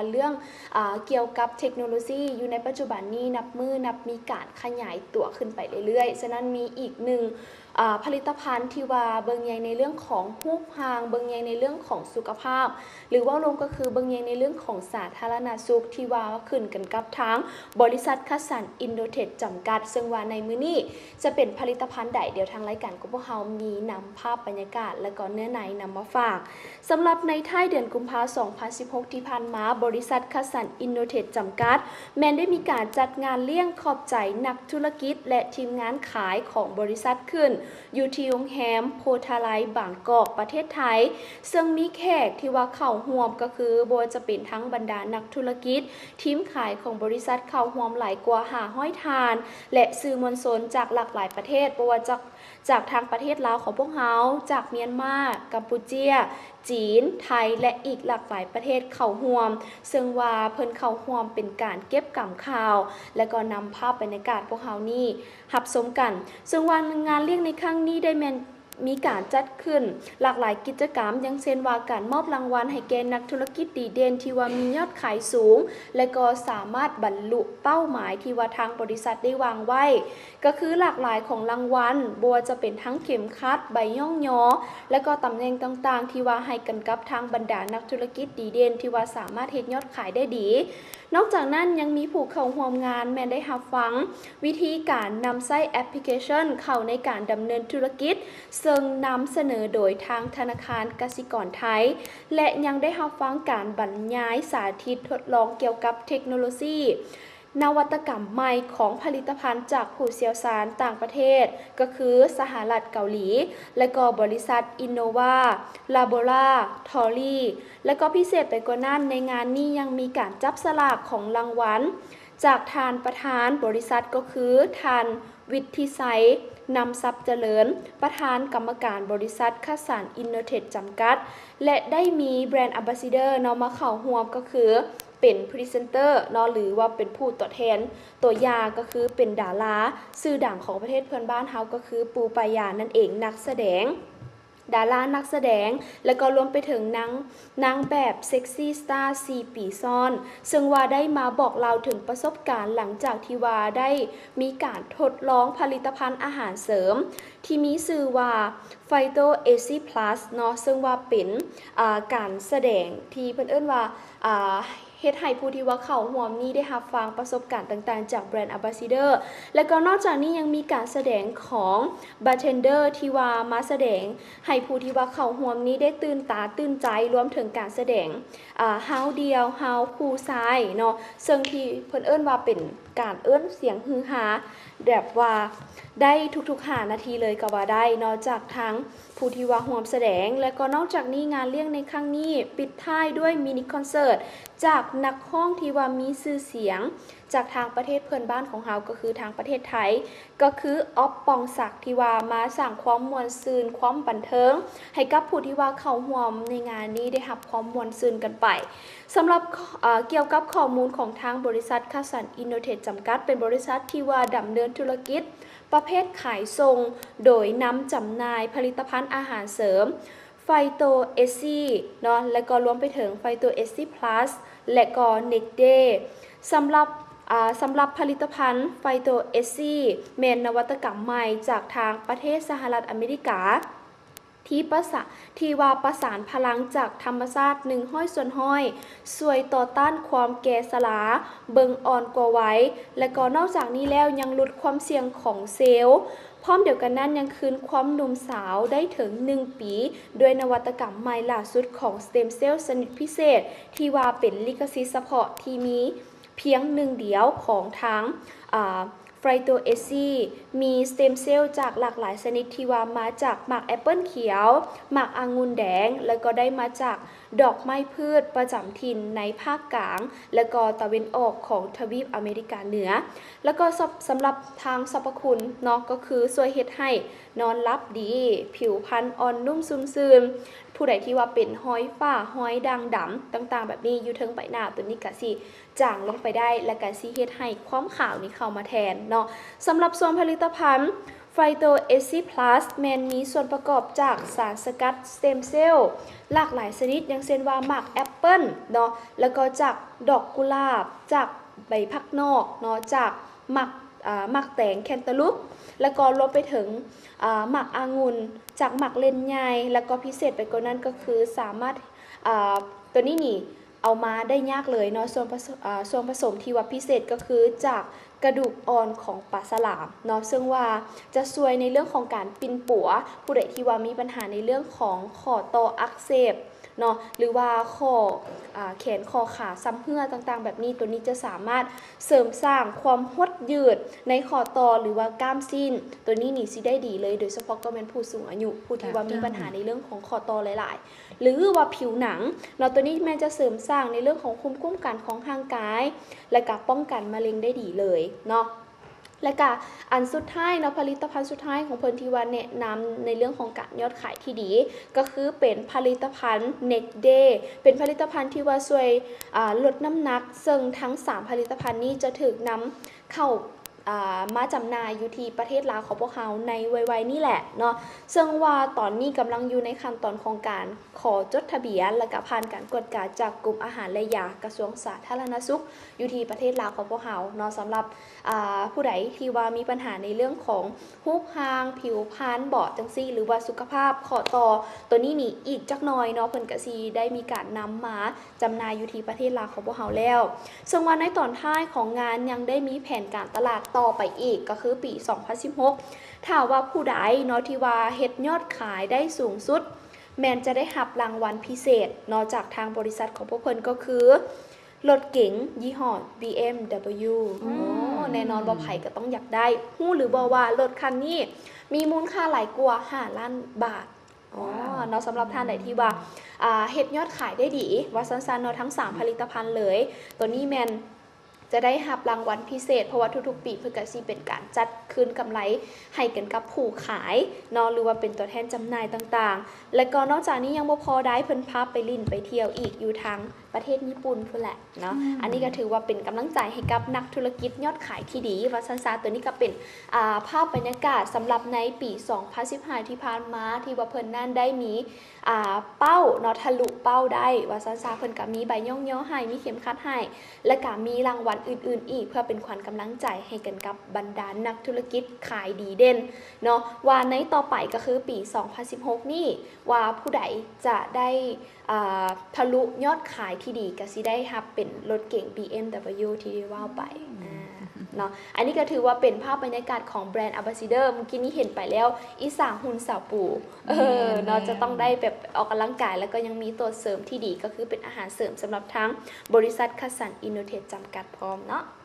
ເລື່ອງ ອາ ກ່ຽວກັບເທັກໂນໂລຊີຢູ່ໃນປັດຈຸບັນນີ້ ນັບມື້ນັບມີການຂະຫຍາຍຕົວຂຶ້ນໄປເລື້ອຍໆ. ສະນັ້ນມີອີກໜຶ່ງ ອາ ຜະລິດຕະພັນທີ່ວ່າເບິ່ງແຍງໃນເລື່ອງຂອງຮູບຮ່າງ, ເບິ່ງແຍງໃນເລື່ອງຂອງສຸຂະພາບ ຫຼື ເວົ້າລວມກໍຄືເບິ່ງແຍງໃນເລື່ອງຂອງສາທາລະນະສຸກ ທີ່ວ່າຂຶ້ນກັນກັບທາງບໍລິສັດຄັດສັນອິນໂດເທກຈຳກັດ, ເຊິ່ງວ່າໃນມື້ນີ້ຈະເປັນຜະລິດຕະພັນໃດ, ດຽວທາງລາຍການຂອງພວກເຮົາມີນຳພາບບັນຍາກາດ ແລະ ກໍເນື້ອໃນນຳມາຝາກ. ສຳລັບໃນທ້າຍເດືອນກຸມພາ ສອງພັນສິບຫົກ ທີ່ຜ່ານມາ, ບໍລິສັດຄັດສັນອິນໂດເທກຈຳກັດ ແມ່ນໄດ້ມີການຈັດງານລ້ຽງຂອບໃຈນັກທຸລະກິດ ແລະ ທີມງານຂາຍຂອງບໍລິສັດຂຶ້ນ ຢູ່ທີ່ໂຮງແຮມໂພທາໄລ ບາງກອກ ປະເທດໄທ, ເຊິ່ງມີແຂກທີ່ວ່າເຂົ້າຮ່ວມກໍຄື ບໍ່ວ່າຈະເປັນທັງບັນດານັກທຸລະກິດ, ທີມຂາຍຂອງບໍລິສັດເຂົ້າຮ່ວມຫຼາຍກວ່າຫ້າຮ້ອຍທ່ານ ແລະ ສື່ມວນຊົນຈາກຫຼາກຫຼາຍປະເທດ, ບໍ່ວ່າຈາກ ຈາກທາງປະເທດລາວຂອງພວກເຮົາ, ຈາກມຽນມາ, ກຳປູເຈຍ, ຈີນ, ໄທ ແລະ ອີກຫຼາກຫຼາຍປະເທດເຂົ້າຮ່ວມ, ເຊິ່ງວ່າເພິ່ນເຂົ້າຮ່ວມເປັນການເກັບກຳຂ່າວ ແລະ ກໍນຳພາບບັນຍາກາດພວກເຮົານີ້ຮັບຊົມກັນ. ເຊິ່ງວ່າງານລ້ຽງໃນຄັ້ງນີ້ໄດ້ແມ່ນມີການຈັດຂຶ້ນຫຼາກຫຼາຍກິດຈະກຳ, ຢ່າງເຊັ່ນວ່າການມອບລາງວັນໃຫ້ແກ່ນັກທຸລະກິດດີເດັ່ນທີ່ວ່າມີຍອດຂາຍສູງ ແລະ ກໍສາມາດບັນລຸເປົ້າໝາຍທີ່ວ່າທາງບໍລິສັດໄດ້ວາງໄວ້. ກໍຄືຫຼາກຫຼາຍຂອງລາງວັນ, ບໍ່ວ່າຈະເປັນທັງເຂັມຂັດ, ໃບຍ້ອງຍໍ ແລະ ກໍຕຳແໜ່ງຕ່າງໆ ທີ່ວ່າໃຫ້ກັນກັບທາງບັນດານັກທຸລະກິດດີເດັ່ນ ທີ່ວ່າສາມາດເຮັດຍອດຂາຍໄດ້ດີ. ນອກຈາກນັ້ນຍັງມີຜູ້ເຂົ້າຮ່ວມງານແມ່ນໄດ້ຮັບຟັງວິທີການນຳໃຊ້ແອັບພລິເຄຊັນເຂົ້າໃນການດຳເນີນທຸລະກິດ, ເຊິ່ງນຳສະເໜີໂດຍທາງທະນາຄານກະສິກອນໄທ ແລະ ຍັງໄດ້ຮັບຟັງການບັນຍາຍສາທິດທົດລອງກ່ຽວກັບເທັກໂນໂລຊີ ນະວັດຕະກຳໃໝ່ຂອງຜະລິດຕະພັນຈາກຜູ້ຊ່ຽວຊານຕ່າງປະເທດ ກໍຄືສະຫະລັດເກົາຫຼີ ແລະ ກໍບໍລິສັດ Innova Laboratory ແລະ ກໍພິເສດໄປກວ່ານັ້ນ, ໃນງານນີ້ຍັງມີການຈັບສະຫຼາກຂອງລາງວັນຈາກທ່ານປະທານບໍລິສັດ ກໍຄືທ່ານ ວິດທິໄຊ ນຳຊັບຈະເລີນ ປະທານກຳມະການບໍລິສັດຄັດສັນອິນໂນເທກຈຳກັດ ແລະ ໄດ້ມີແບຣນແອມບາສຊີເດີເນາະ ມາເຂົ້າຮ່ວມ ກໍຄືເປັນພຣີເຊັນເຕີເນາະ ຫຼືວ່າເປັນຜູ້ຕົວແທນ ຕົວຢ່າງກໍຄືເປັນດາລາຊື່ດັງຂອງປະເທດເພື່ອນບ້ານເຮົາ ກໍຄືປູປາຢານັ້ນເອງ, ນັກສະແດງ ດາລານັກສະແດງ ແລະ ກໍລວມໄປເຖິງນາງ ນາງແບບເຊັກຊີສະຕາສີ່ປີຊ້ອນ, ເຊິ່ງວ່າໄດ້ມາບອກເລົ່າເຖິງປະສົບການຫຼັງຈາກທີ່ວ່າໄດ້ມີການທົດລອງຜະລິດຕະພັນອາຫານເສີມທີ່ມີຊື່ວ່າ Phyto Easy Plus ເນາະ, ເຊິ່ງວ່າເປັນ ອາ ການສະແດງທີ່ເພິ່ນເອີ້ນວ່າ ອາ ເຮັດໃຫ້ຜູ້ທີ່ວ່າເຂົ້າຮ່ວມນີ້ໄດ້ຮັບຟັງປະສົບການຕ່າງໆຈາກແບຣນແອມບາສຊີເດີ ແລະ ກໍນອກຈາກນີ້ຍັງມີການສະແດງຂອງບາເທນເດີ ທີ່ວ່າມາສະແດງໃຫ້ຜູ້ທີ່ວ່າເຂົ້າຮ່ວມນີ້ໄດ້ຕື່ນຕາຕື່ນໃຈ, ລວມເຖິງການສະແດງ ອາ ຮາວດ່ຽວ, ຮາວຄູ່ຊາຍເນາະ, ເຊິ່ງທີ່ເພິ່ນເອີ້ນວ່າເປັນການເອີ້ນສຽງຮືຮາ ແບບວ່າໄດ້ທຸກໆຫ້ານາທີເລີຍກໍວ່າໄດ້ເນາະ ຈາກທາງຜູ້ທີ່ວ່າຮ່ວມສະແດງ. ແລະ ກໍນອກຈາກນີ້ງານລ້ຽງໃນຄັ້ງນີ້ປິດທ້າຍດ້ວຍມິນິຄອນເສີດ ຈາກນັກຮ້ອງທີ່ວ່າມີຊື່ສຽງຈາກທາງປະເທດເພື່ອນບ້ານຂອງເຮົາ ກໍຄືທາງປະເທດໄທ ກໍຄື ອອບ ປອງສັກ ທີ່ວ່າມາສ້າງຄວາມມ່ວນຊື່ນ ຄວາມບັນເທີງໃຫ້ກັບຜູ້ທີ່ວ່າເຂົ້າຮ່ວມໃນງານນີ້ໄດ້ຮັບຄວາມມ່ວນຊື່ນກັນໄປ. ສຳລັບ ເອີ ກ່ຽວກັບຂໍ້ມູນຂອງທາງບໍລິສັດຄັດສັນອິນໂນເທກຈຳກັດ ເປັນບໍລິສັດທີ່ວ່າດຳເນີນທຸລະກິດປະເພດຂາຍສົ່ງ ໂດຍນຳຈຳໜ່າຍຜະລິດຕະພັນອາຫານເສີມ Phyto Easy ເນາະ ແລະ ກໍລວມໄປເຖິງ Phyto Easy Plus ແລະ ກໍ Next Day. ສຳລັບ ອາ ສຳລັບຜະລິດຕະພັນ Phyto Easy ແມ່ນນະວັດຕະກຳໃໝ່ຈາກທາງປະເທດສະຫະລັດອາເມລິກາ ທີ່ປະສາ ທີ່ວ່າປະສານພະລັງຈາກທຳມະຊາດໜຶ່ງຮ້ອຍສ່ວນຮ້ອຍ ຊ່ວຍຕໍ່ຕ້ານຄວາມແກ່ຊະລາ, ເບິ່ງອ່ອນກວ່າໄວ ແລະ ກໍນອກຈາກນີ້ແລ້ວຍັງຫຼຸດຄວາມສ່ຽງຂອງເຊວ ພ້ອມດຽວກັນນັ້ນຍັງຄືນຄວາມໜຸ່ມສາວໄດ້ເຖິງໜຶ່ງປີ ດ້ວຍນະວັດຕະກຳໃໝ່ລ່າສຸດຂອງສະເຕັມເຊວຊະນິດພິເສດ ທີ່ວ່າເປັນລິຂະສິດສະເພາະທີ່ມີພຽງໜຶ່ງດຽວຂອງທາງ ອາ Phyto Easy ມີສະເຕັມເຊວຈາກຫຼາກຫຼາຍຊະນິດທີ່ວ່າມາຈາກໝາກແອັບເປິ້ນຂຽວ, ໝາກອະງຸ່ນແດງ ແລະ ກໍໄດ້ມາຈາກ ດອກໄມ້ພືດປະຈຳຖິ່ນໃນພາກກາງ ແລະ ກໍຕາເວັນອອກຂອງທະວີບອາເມລິກາເໜືອ ແລະ ກໍສຳ ສຳລັບທາງສັບພະຄຸນເນາະ ກໍຄືຊ່ວຍເຮັດໃຫ້ນອນຫຼັບດີ, ຜິວພັນອ່ອນນຸ້ມຊຸ່ມຊື່ນ, ຜູ້ໃດທີ່ວ່າເປັນຮອຍຝ້າ, ຮອຍດ່າງດຳຕ່າງໆແບບນີ້ຢູ່ເທິງໃບໜ້າ ໂຕນີ້ກະຊິຈາງລົງໄປໄດ້ ແລະ ກະຊິເຮັດໃຫ້ຄວາມຂາວນີ້ເຂົ້າມາແທນເນາະ. ສຳລັບສ່ວນຜະລິດຕະພັນ Phyto A C Plus ແມ່ນມີສ່ວນປະກອບຈາກສານສະກັດສະເຕັມເຊວຫຼາກຫຼາຍຊະນິດ ຢ່າງເຊັ່ນວ່າໝາກແອັບເປິ້ນເນາະ ແລ້ວກໍຈາກດອກກຸຫຼາບ ຈາກໃບຜັກນອກເນາະ ຈາກໝາກ ອາ ໝາກແຕງແຄນຕາລູບ ແລ້ວກໍລວມໄປເຖິງ ອາ ໝາກອາງຸ່ນ ຈາກໝາກເລັ່ນໃຫຍ່ ແລ້ວກໍພິເສດໄປກວ່ານັ້ນກໍຄືສາມາດ ອາ ຕົວນີ້ນີ້ ເອົາມາໄດ້ຍາກເລີຍເນາະ ສ່ວນປະ ອາ ສ່ວນປະສົມທີ່ວ່າພິເສດກໍຄືຈາກກະດູກອ່ອນຂອງປາສະຫຼາມເນາະ ເຊິ່ງວ່າຈະຊ່ວຍໃນເລື່ອງຂອງການປິ່ນປົວ ຜູ້ໃດທີ່ວ່າມີບັນຫາໃນເລື່ອງຂອງຂໍ້ຕໍ່ອັກເສບເນາະ ຫຼືວ່າຂໍ້ ອາ ແຂນຂໍ້ຂາຊຳເຮື້ອຕ່າງໆແບບນີ້ ຕົວນີ້ຈະສາມາດເສີມສ້າງຄວາມຫົດຍືດໃນຂໍ້ຕໍ່ ຫຼືວ່າກ້າມຊີ້ນ ຕົວນີ້ນີ້ຊິໄດ້ດີເລີຍ ໂດຍສະເພາະກໍແມ່ນຜູ້ສູງອາຍຸ ຜູ້ທີ່ວ່າມີບັນຫາໃນເລື່ອງຂອງຂໍ້ຕໍ່ຫຼາຍໆ ຫຼືວ່າຜິວໜັງເນາະ ຕົວນີ້ແມ່ນຈະເສີມສ້າງໃນເລື່ອງຂອງພູມຄຸ້ມກັນຂອງຮ່າງກາຍ ແລະກະປ້ອງກັນມະເຮັງໄດ້ດີເລີຍເນາະ ແລະກະອັນສຸດທ້າຍເນາະ ຜະລິດຕະພັນສຸດທ້າຍຂອງເພິ່ນທີ່ວ່າແນະນຳໃນເລື່ອງຂອງການຍອດຂາຍທີ່ດີ ກໍຄືເປັນຜະລິດຕະພັນ Next Day ເປັນຜະລິດຕະພັນທີ່ວ່າຊ່ວຍ ອາ ລົດນ້ຳໜັກ ເຊິ່ງທັງສາມຜະລິດຕະພັນນີ້ຈະຖືກນຳເຂົ້າ ອາ ມາຈຳໜ່າຍຢູ່ທີ່ປະເທດລາວຂອງພວກເຮົາໃນໄວໆນີ້ແຫຼະເນາະ ເຊິ່ງວ່າຕອນນີ້ກຳລັງຢູ່ໃນຂັ້ນຕອນຂອງການຂໍຈົດທະບຽນ ແລະກະຜ່ານການກວດກາຈາກກົມອາຫານ ແລະ ຢາ ກະຊວງສາທາລະນະສຸກ ຢູ່ທີ່ປະເທດລາວຂອງພວກເຮົາເນາະ ສຳລັບ ອາ ຜູ້ໃດທີ່ວ່າມີບັນຫາໃນເລື່ອງຂອງຮູບຮ່າງ ຜິວພັນເບາະ ຈັ່ງຊີ້ ຫຼືວ່າສຸຂະພາບຂໍ້ຕໍ່ ຕົວນີ້ນີ້ອີກຈັກໜ່ອຍເນາະ ເພິ່ນກະຊິໄດ້ມີການນຳມາ ຈຳໜ່າຍຢູ່ທີ່ປະເທດລາວຂອງພວກເຮົາແລ້ວ ເຊິ່ງວ່າໃນຕອນທ້າຍຂອງງານຍັງໄດ້ມີແຜນການຕະຫຼາດຕໍ່ໄປອີກ ກໍຄືປີສອງພັນສິບຫົກ ຖ້າວ່າຜູ້ໃດເນາະທີ່ວ່າເຮັດຍອດຂາຍໄດ້ສູງສຸດ ແມ່ນຈະໄດ້ຮັບລາງວັນພິເສດເນາະ ຈາກທາງບໍລິສັດຂອງພວກເພິ່ນ ກໍຄືລົດເກັງຍີ່ຫໍ້ ບີເອັມດັບເບິນຢູ ອືມ ໂອ້ ແນ່ນອນວ່າໃຜກໍຕ້ອງຢາກໄດ້ ຮູ້ຫຼືບໍ່ວ່າລົດຄັນນີ້ມີມູນຄ່າຫຼາຍກວ່າຫ້າລ້ານບາດ ອໍ ວ້າວ ເນາະ ສຳລັບທ່ານໃດທີ່ວ່າ ອືມ ອາ ເຮັດຍອດຂາຍໄດ້ດີ ວ່າຊັ້ນໆເນາະ ທັງສາມຜະລິດຕະພັນເລີຍ ຕົວນີ້ແມ່ນຈະໄດ້ຮັບລາງວັນພິເສດ ເພາະວ່າທຸກໆປີເພິ່ນກະຊິເປັນການຈັດຄືນກຳໄລໃຫ້ກັນກັບຜູ້ຂາຍເນາະ ຫຼືວ່າເປັນຕົວແທນຈຳໜ່າຍຕ່າງໆ ແລະກໍນອກຈາກນີ້ຍັງບໍ່ພໍໄດ້ ເພິ່ນພາໄປຫຼິ້ນໄປທ່ຽວອີກຢູ່ທາງປະເທດຍີ່ປຸ່ນພຸ້ນແຫຼະ ເນາະ ອືມ ອັນນີ້ກໍຖືວ່າເປັນກຳລັງໃຈໃຫ້ກັບນັກທຸລະກິດຍອດຂາຍທີ່ດີ ວ່າຊັ້ນຊະ ຕົວນີ້ກໍເປັນ ອາ ພາບບັນຍາກາດສຳລັບໃນປີສອງພັນສິບຫ້າທີ່ຜ່ານມາ ທີ່ວ່າເພິ່ນນັ້ນໄດ້ມີ ອາ ເປົ້າເນາະ ທະລຸເປົ້າໄດ້ ວ່າຊັ້ນຊະ ເພິ່ນກໍມີໃບຍ້ອງຍໍໃຫ້ ມີເຂັມຂັດໃຫ້ ແລະກໍມີລາງວັນອື່ນໆອີກ ເພື່ອເປັນຂວັນກຳລັງໃຈໃຫ້ກັນກັບບັນດານັກທຸລະກິດຂາຍດີເດັ່ນເນາະ ວ່າໃນຕໍ່ໄປກໍຄືປີສອງພັນສິບຫົກນີ້ ວ່າຜູ້ໃດຈະໄດ້ ອ່າ ທະລຸຍອດຂາຍທີ່ດີ ກໍຊິໄດ້ຮັບເປັນລົດເກັງ ບີເອັມດັບເບິນຢູ ທີ່ໄດ້ເວົ້າໄປ ອືມ ອ່າ ເນາະ ອັນນີ້ກໍຖືວ່າເປັນພາບບັນຍາກາດຂອງແບຣນອຳບາສເດີ ເມື່ອກີ້ນີ້ເຫັນໄປແລ້ວ ອິດສາຫຸ່ນສາວປູ ເອີ ແມ່ນໆ ເນາະ ຈະຕ້ອງໄດ້ແບບອອກກຳລັງກາຍ ແລ້ວກໍຍັງມີຕົວເສີມທີ່ດີ ກໍຄືເປັນອາຫານເສີມສຳລັບທາງບໍລິສັດຄັດສັນອິນໂນເທັກຈຳກັດພ້ອມເນາະ.